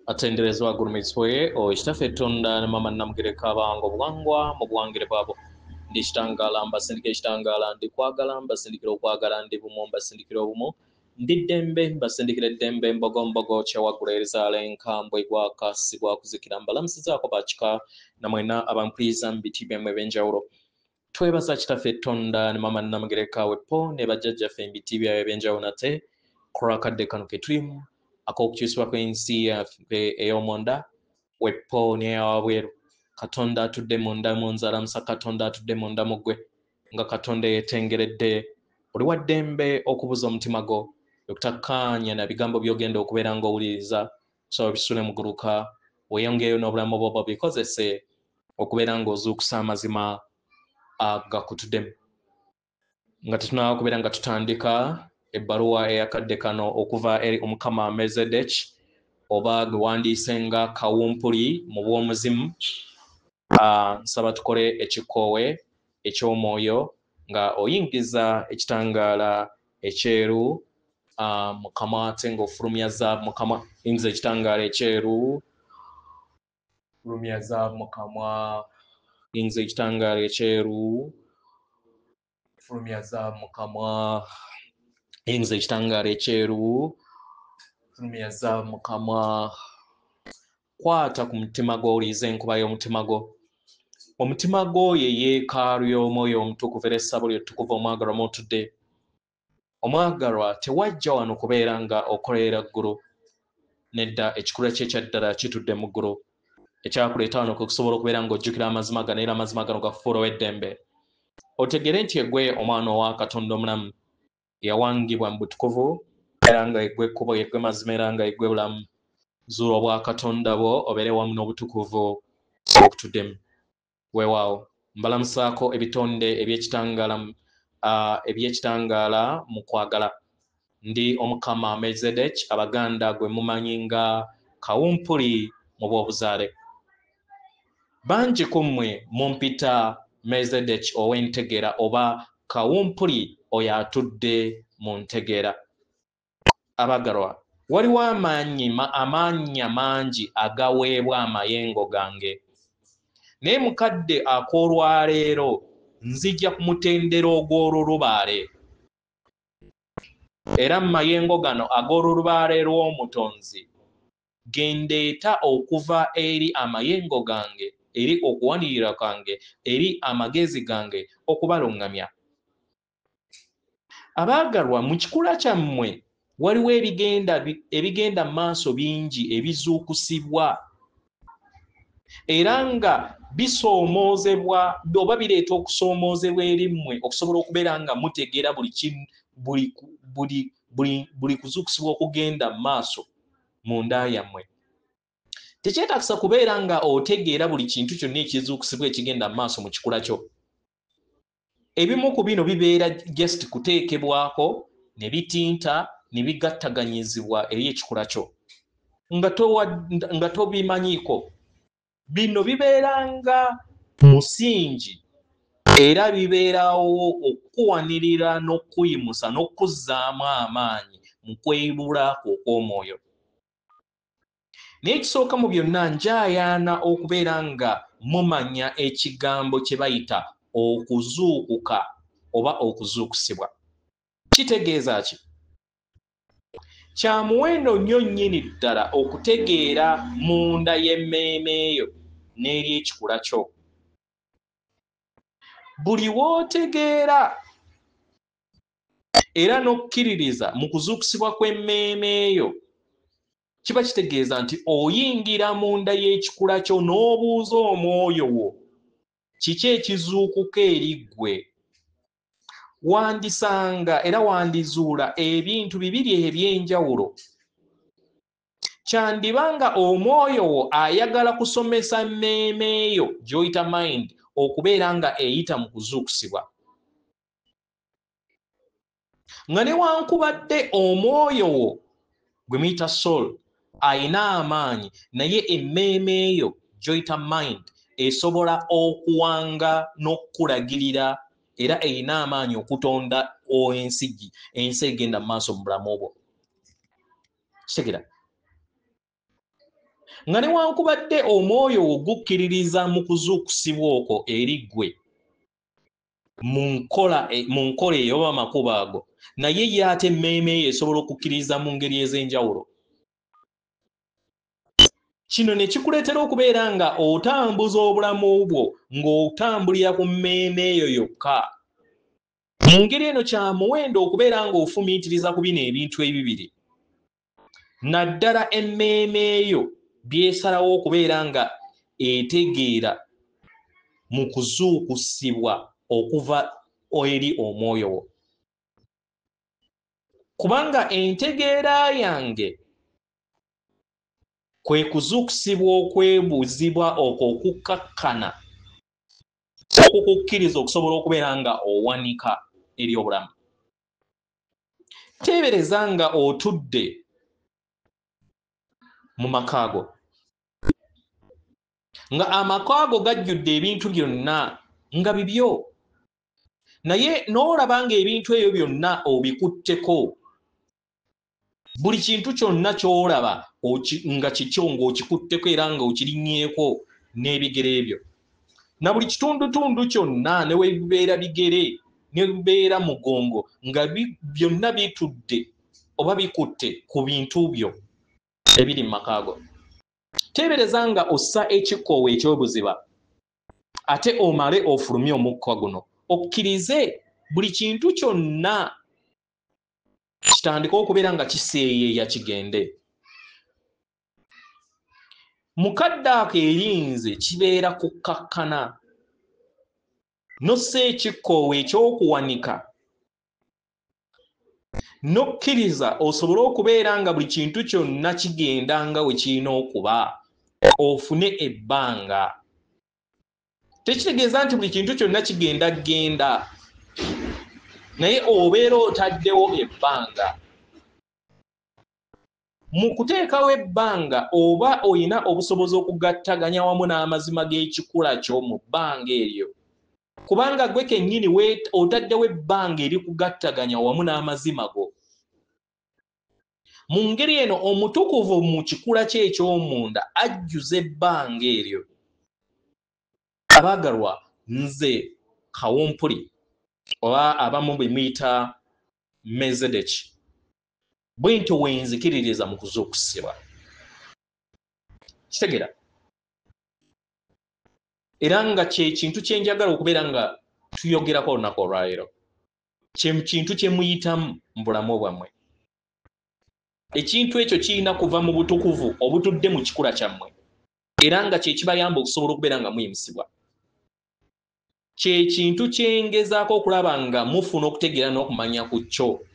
Atenderezwa agulumizibwe oyo Kitaffe Tonda ne Maama Namugereka abawanga obuwangwa mu buwangire bwabo. Ndi kitangaala mbasindikira ekitangaala, ndi kwagala mbasindikira okwagala, ndi bumu mbasindikira obumu, ndi ddembe mbasindikira eddembe, mbogombogo kyewaggula erizaala enkambwe gwaka si gwakuzikira. Mbalamusizaako bakika namwena abampuliriza mu biti byammwe ebyenjawulo. Twebaza Kitaffe Tonda ne Maama Namugereka wepo ne bajjajjaffe mu biti byabwe ebyenjawulo nate ku lwakadde kano ke tulimu ak'okukyusibwa kw'ensi yaffe ey'omunda wepo n'eyawabweru. Katonda atudde munda mu nze alamusa Katonda atudde munda mu ggwe, nga Katonda yeetengeredde. Oli wa ddembe okubuza omutima gwo okutakkaanya na bigambo by'ogenda okubeera ng'owuliriza, so bisule muguluka weeyongereyo n'obulamu bwo bikozese okubeera ng'ozuukusa amazima agakutuddemu. Nga tetunaba kubeera nga tutandika ebbaluwa eyakadde kano okuva eri Omukama Melchizedek oba gwe wandiise nga Kawumpuli mu bw'omuzimu, nsaba tukole ekikoowe eky'omwoyo nga oyingiza ekitangaala ekyeru Mukama, ate ng'ofulumya zaabu Mukama. Yingiza ekitangaala ekyeru, fulumya zaabu Mukama. Yingiza ekitangaala ekyeru, fulumya zaabu Mukama. Yingiza ekitangaala ekyeru, fulumya zaabu Mukama. Kwata ku mutima gwo, owulirize enkuba y'omutima gwo. Omutima gwo ye yeekaalu y'omwoyo omutukuvu era essabo lyo ettukuvu omwagalwa mw'otudde. Omwagalwa, tewajja wano kubeera nga okolerera ggulu. Nedda, ekikula kye ekyaddala kitudde mu ggulu. Ekyakuleeta wano kwe kusobola okubeera ng'ojjukira amazima gano era amazima gano gakufuula ow'eddembe. Otegere nti eggwe omwana owa Katonda omulamu yawangibwa mu butukuvu, era nga eggwe ekkubo, yeggwe mazima, era nga eggwe bulamu. Zuula obwakatonda bwo obeere wamu n'obutukuvu obukutuddemu. Weewaawo mbalamusaako ebitonde ebyekitangaala ebyekitangaala mu kwagala. Ndi Omukama Melchizedek, Abaganda gwe mumanyi nga Kawumpuli mu bw'obuzaale. Bangi ku mmwe mumpita Melchizedek ow'entegeera oba Kawumpuli oyo atudde mu ntegeera. Abagalwa, waliwo amannya mangi agaweebwa amayengo gange, naye mukadde ak'olwaleero nzija ku mutendera ogw'olulubaale. Era mu mayengo gano ag'olulubaale lw'omutonzi gendeeta okuva eri amayengo gange, eri okuwanirira kwange, eri amagezi gange okubaluŋŋamya. Abaagalwa, mu kikula kyammwe waliwo ebigenda maaso bingi ebizuukusibwa era nga bisoomoozebwa oba bireeta okusoomoozebwa eri mmwe okusobola okubeera nga mutegeera buli kuzuukusibwa okugenda maaso munda yammwe. Tekyetaagisa kubeera nga otegeera buli kintu kyonna ekizuukusibwa ekigenda maaso mu kikula kyo. Ebimu ku bino bibeera just kuteekebwako ne bitinta ne bigattaganyizibwa eri ekikula kyo nga tobimanyiiko. Bino bibeera nga musingi era bibeerawo okukuwanirira n'okuyimusa n'okuzzaamu amaanyi mu kweyubula kwo okw'omwoyo. Naye ekisooka mu byonna, njayaana okubeera nga mumanya ekigambo kye bayita okuzuukuka oba okuzuukusibwa. Kitegeeza ki? Kya muwendo nnyo nnyini ddala okutegeera munda y'emmeeme eyo n'eri ekikula kyo. Buli w'otegeera era n'okkiririza mu kuzuukusibwa kw'emmeeme eyo, kiba kitegeeza nti oyingira munda y'ekikula kyo n'obuuza omwoyo wo kiki ekizuukuka eri ggwe. Wandisanga era wandizuula ebintu bibiri eby'enjawulo. Kyandiba nga omwoyo wo ayagala kusomesa mmeeme eyo gy'oyita mind okubeera nga eyita mu kuzuukusibwa, nga newankubadde omwoyo wo gwe muyita soul ayina amaanyi, naye emmeeme eyo gy'oyita mind esobola okuwanga n'okukulagirira era erina amaanyi okutonda ensi egenda mu maaso mu bulamu bwo. Kitegeera? Nga newankubadde omwoyo wo gukkiririza mu kuzuukusibwa okwo eri ggwe mu nkola eyo oba amakubo ago, naye ye ate emmeeme eyo esobola okukkiririza mu ngeri ez'enjawulo. Kino ne kikuleetera okubeera nga otambuza obulamu bwo ng'otambulira ku mmeeme eyo yokka. Mu ngeri eno kya muwendo okubeera ng'ofumiitiriza ku bino ebintu ebibiri, naddala emmeeme eyo byesalawo okubeera nga etegeera mu kuzuukusibwa okuva eri omwoyo wo. Kubanga entegeera yange kwe kuzuukusibwa okwebuuzibwa okwo okukkakkana okukukkiriza okusobola okubeera nga owanika eri obulamu. Teebereza nga otudde mu maka go, nga amaka ago gajjudde ebintu byonna nga bibyo, naye n'olaba ng'ebintu ebyo byonna obikutteko. Buli kintu kyonna ky'olaba nga kikyo ng'okikutteko era ng'okirinnyeeko n'ebigere byo, na buli kitundutundu kyonna ne we bibeera bigere ne bibeera mugongo, nga byonna bitudde oba bikutte ku bintu byo ebiri mu maka go. Teebereza nga ossa ekikoowe eky'obuziba ate omale ofulumye omukka guno, okkirize buli kintu kyonna kitandike okubeera nga kiseeyeeya kigende. Mukadde ako erinze kibeera kukkakkana, n'ossa ekikoowe eky'okuwanika, n'okkiriza osobole okubeera nga buli kintu kyonna kigenda nga we kirina okuba, ofune ebbanga. Tekitegeeza nti buli kintu kyonna kigenda genda, naye obeera otaddewo ebbanga. Mu kuteekawo ebbanga oba oyina obusobozi okugattaganya wamu n'amazima g'ekikula kyo mu bbanga eryo, kubanga gwe kennyini otaddewo ebbanga erikugattaganya wamu n'amazima go. Mu ngeri eno omutukuvu mu kikula kye eky'omunda ajjuza ebbanga eryo. Abaagalwa, nze Kawumpuli oba abamu bwe muyita Melchizedeki, bwe ntyo we nzikiririza mu kuzuukusibwa. Kitegeera? Era nga kye kintu kye njagala okubeera nga tuyogerako olunaku olwaleero, kye kintu kye muyitamu mu bulamu bwammwe. Ekintu ekyo kirina kuva mu butukuvu obutudde mu kikula kyammwe, era nga kye kibayamba okusobola okubeera nga muyimusibwa. Kye kintu kye ngezaako okulaba nga mufuna okutegeera n'okumanya ku kyo.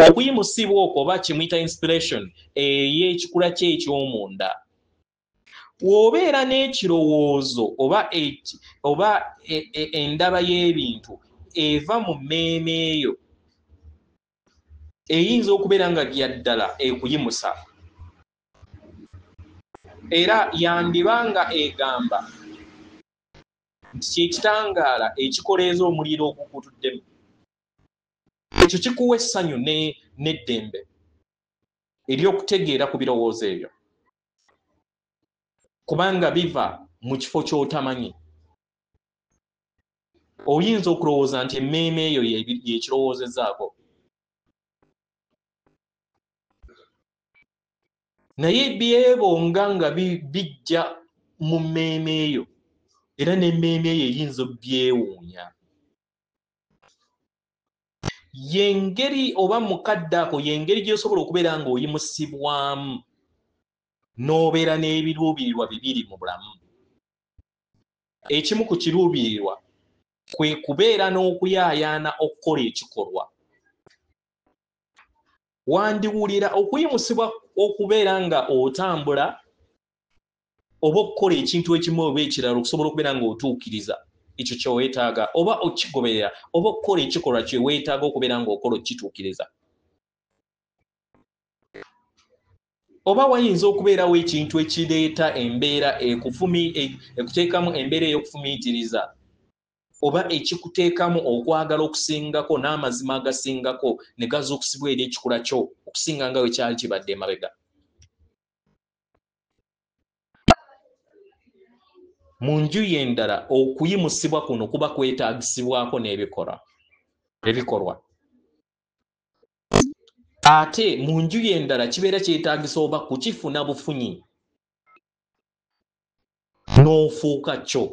Okuyimusibwa okwo oba kye muyita inspiration ey'ekikula kye eky'omunda. W'obeera n'ekirowoozo oba endaba y'ebintu eva mu mmeeme eyo, eyinza okubeera nga bya ddala ekuyimusa. Era yandiba nga egamba nti kye kitangaala ekikoleeza omuliro ogukutuddemu. Ekyo kikuwa essanyu n'eddembe ery'okutegeera ku birowoozo ebyo, kubanga biva mu kifo ky'otamanyi. Oyinza okulowooza nti emmeeme eyo y'ekirowoozezaako, naye byebonga nga bijja mu mmeeme eyo, era n'emmeeme eyo eyinza obyewuunya. Y'engeri oba mukadde ako y'engeri gy'osobola okubeera ng'oyimusibwamu n'obeera n'ebiruubirirwa bibiri mu bulamu. Ekimu ku kiruubirirwa kwe kubeera n'okuyaayaana okukola ekikolwa. Wandiwulira okuyimusibwa okubeera nga otambula oba okukola ekintu ekimu oba ekirala okusobola okubeera ng'otuukiriza ekyo kye weetaaga, oba okigoberera, oba okukola ekikolwa kye weetaaga okubeera ng'okola okukituukiriza. Oba wayinza okubeerawo ekintu ekireeta embeera ekuteekamu embeera ey'okufumiitiriza, oba ekikuteekamu okwagala okusingako n'amazima agasingako ne gazuukusibwa eri ekikula kyo okusinga nga bwe kyali kibadde emabega. Mu njuyi endala, okuyimusibwa kuno kuba kwetaagisibwako n'ebikolwa ebikolwa. Ate mu njuyi endala kibeera kyetaagisa oba kukifuna bufunyi n'ofuuka kyo.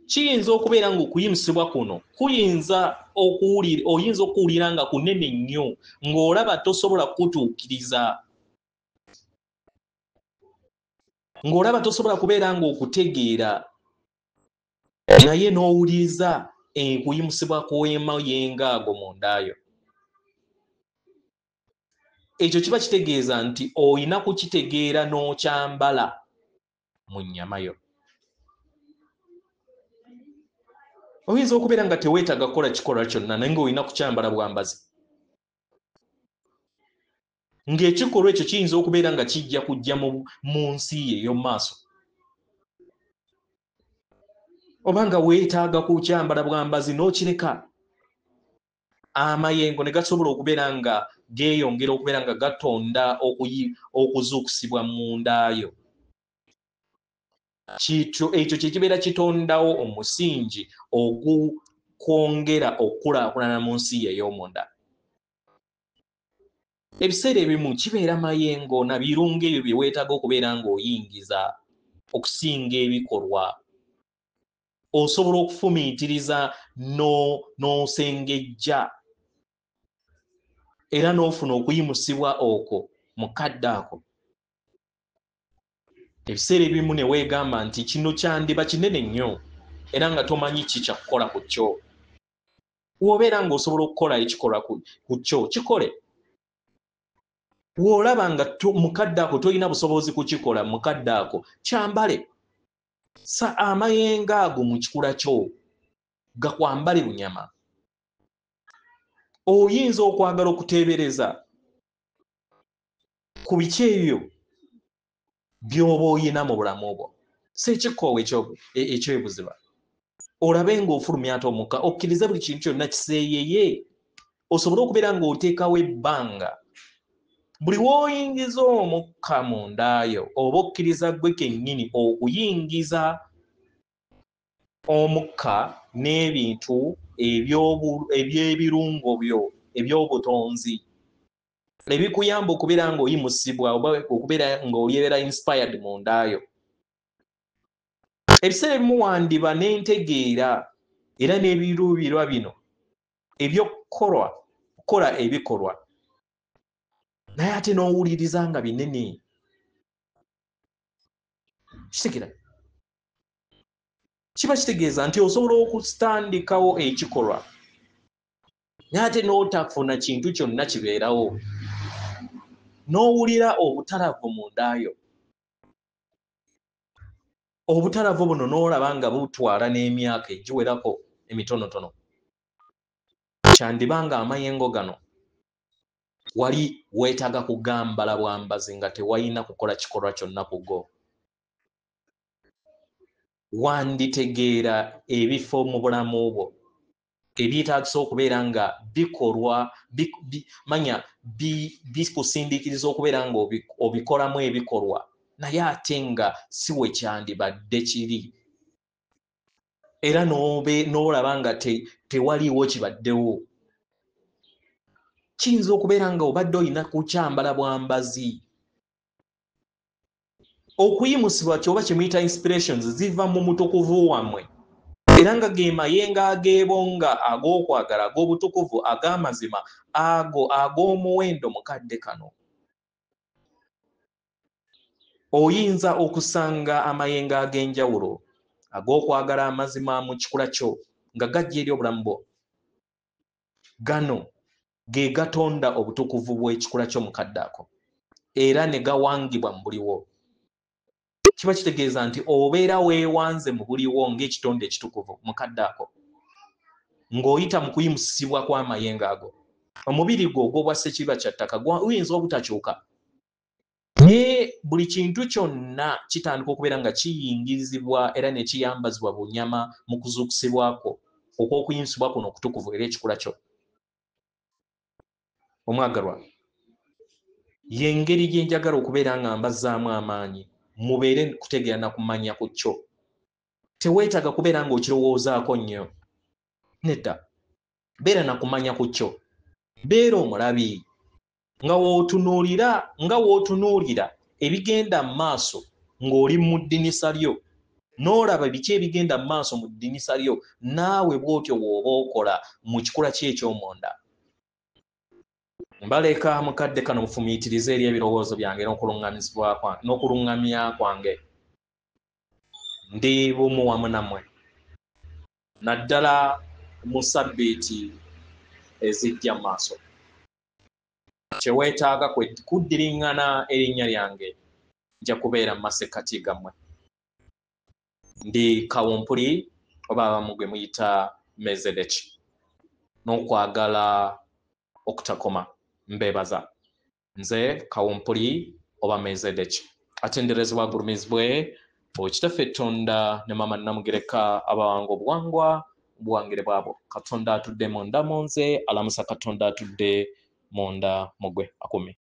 Kiyinza okubeera ng'okuyimusibwa kuno kuyinza okuwulira, oyinza okuwulira nga kunene nnyo ng'olaba tosobola kutuukiriza, ng'olaba tosobola kubeera ng'okutegeera, naye n'owuliriza okuyimusibwa kw'emayengo ago mundaayo. Ekyo kiba kitegeeza nti oyina kukitegeera n'okyambala mu nnyama yo. Oyinza okubeera nga teweetaaga kukola kikolwa kyonna, naye ng'olina kukyambala bwambazi. Ng'ekikolwa ekyo kiyinza okubeera nga kijja kujja mu nsi ye ey'omu maaso. Oba nga weetaaga kukyambala bwambazi n'okireka, amayengo ne gasobola okubeera nga geeyongera okubeera nga gatonda okuzuukusibwa mundaayo. Ekyo kye kibeera kitondawo omusingi ogukwongera okukulaakulana mu nsi ye ey'omunda. Ebiseera ebimu kibeera mayengo na birungo ebyo bye weetaaga okubeera ng'oyingiza okusinga ebikolwa. Osobola okufumiitiriza n'osengejja era n'ofuna okuyimusibwa okwo mu kadde ako. Ebiseera ebimu ne weegamba nti kino kyandiba kinene nnyo era nga tomanyi ki kya kukola ku kyo. W'obeera ng'osobola okukola ekikolwa ku kyo, kikole. W'olaba nga mu kadde ako tolina busobozi kukikola, mu kadde ako kyambale. Sa amayengo ago mu kikula kyo, gakwambale bunyama. Oyinza okwagala okuteebereza ku biki ebyo by'oba oyina mu bulamu bwo. Si ekikoowe ekyebuziba. Olabe ng'ofulumya ate omukka, okkirize buli kintu kyonna kiseeyeye, osobole okubeera ng'oteekawo ebbanga. Buli w'oyingiza omukka mundaayo, oba okkiriza ggwe kennyini okuyingiza omukka n'ebintu eby'ebirungo byo eby'obutonzi ebikuyamba okubeera ng'oyimusibwa oba okubeera ng'olyebeera inspired mundaayo. Ebiseera ebimu wandiba n'entegeera era n'ebiruubirwa bino eby'okukola ebikolwa, naye ate n'owuliriza nga binene. Kitegera kiba kitegeeza nti osobola okutandikawo ekikolwa naye ate n'otafuna kintu kyonna kibeerawo, n'owulira obutalavu mundaayo. Obutalavu buno n'olaba nga butwala n'emyaka egiwerako emitonotono. Kyandiba nga amayengo gano wali weetaaga kugambala bwambazi nga tewalina kukola kikolwa kyonna ku go. Wanditegeera ebifo mu bulamu bwo ebyetaagisa okubeera nga bikolwa, manya bikusindiikiriza okubeera nga obikolamu ebikolwa, naye ate nga si we kyandibadde kiri. Era n'olaba nga tewaliiwo kibaddewo. Kiyinza okubeera nga obadde olina kukyambala bwambazi. Okuyimusibwa kyoba kye muyita inspirations ziva mu mutukuvu wammwe, era nga ge mayengo ageebonga ag'okwagala, ag'obutukuvu, ag'amazima, ago ag'omuwendo mu kadde kano. Oyinza okusanga amayengo ag'enjawulo ag'okwagala amazima mu kikula kyo nga gajja eri obulamu bwo. Gano ge gatonda obutukuvu bw'ekikula kyo mu kadde ako, era ne gawangibwa mu buliwo. Kiba kitegeeza nti obeera weewanze mu buliwo ng'ekitonde ekitukuvu mu kadde ako, ng'oyita mu kuyimusibwa kw'amayengo ago. Omubiri gwo ogw'obwa ssekiba kya ttaka guyinza obutakyuka, naye buli kintu kyonna kitandika okubeera nga kiyingirizibwa era ne kiyambazibwa bunyama mu kuzuukusibwa kwo okw'okuyimusibwa kuno okutukuvu era ekikula kyo. Omwagalwa, y'engeri gye njagala okubeera nga mbazzaamu amaanyi Mubeere kutegeera na kumanya ku kyo. Teweetaaga kubeera ng'okirowoozaako nnyo. Nedda. Beera na kumanya ku kyo. Beera omulabi. Nga w'otunuulira ebigenda mu maaso ng'oli mu ddinisa lyo. N'olaba biki ebigenda mu maaso mu ddinisa lyo, naawe bw'otyo w'oba okola mu kikula kye eky'omunda. Mbaleka mukadde kano mufumiitirize eri ebirowoozo byange n'okuluŋŋamya kwange. Ndi bumu wamu nammwe, naddala mu sabbiiti ezijja mu maaso. Kye weetaaga kuddiriŋŋana erinnya lyange, nja kubeera mu masekkati gammwe. Ndi Kawumpuli oba abamu gwe muyita Mezedeki, n'okwagala okutakoma mbeebaza. Nze Kawumpuli oba Mezedeki, atenderezebwa agulumizibwe Kitaffe Tonda ne Maama Namugereka abawanga obuwangwa obuwangire bwabwo. Katonda atudde munda mu nze, alamusa Katonda atudde munda mu gwe. Akumi.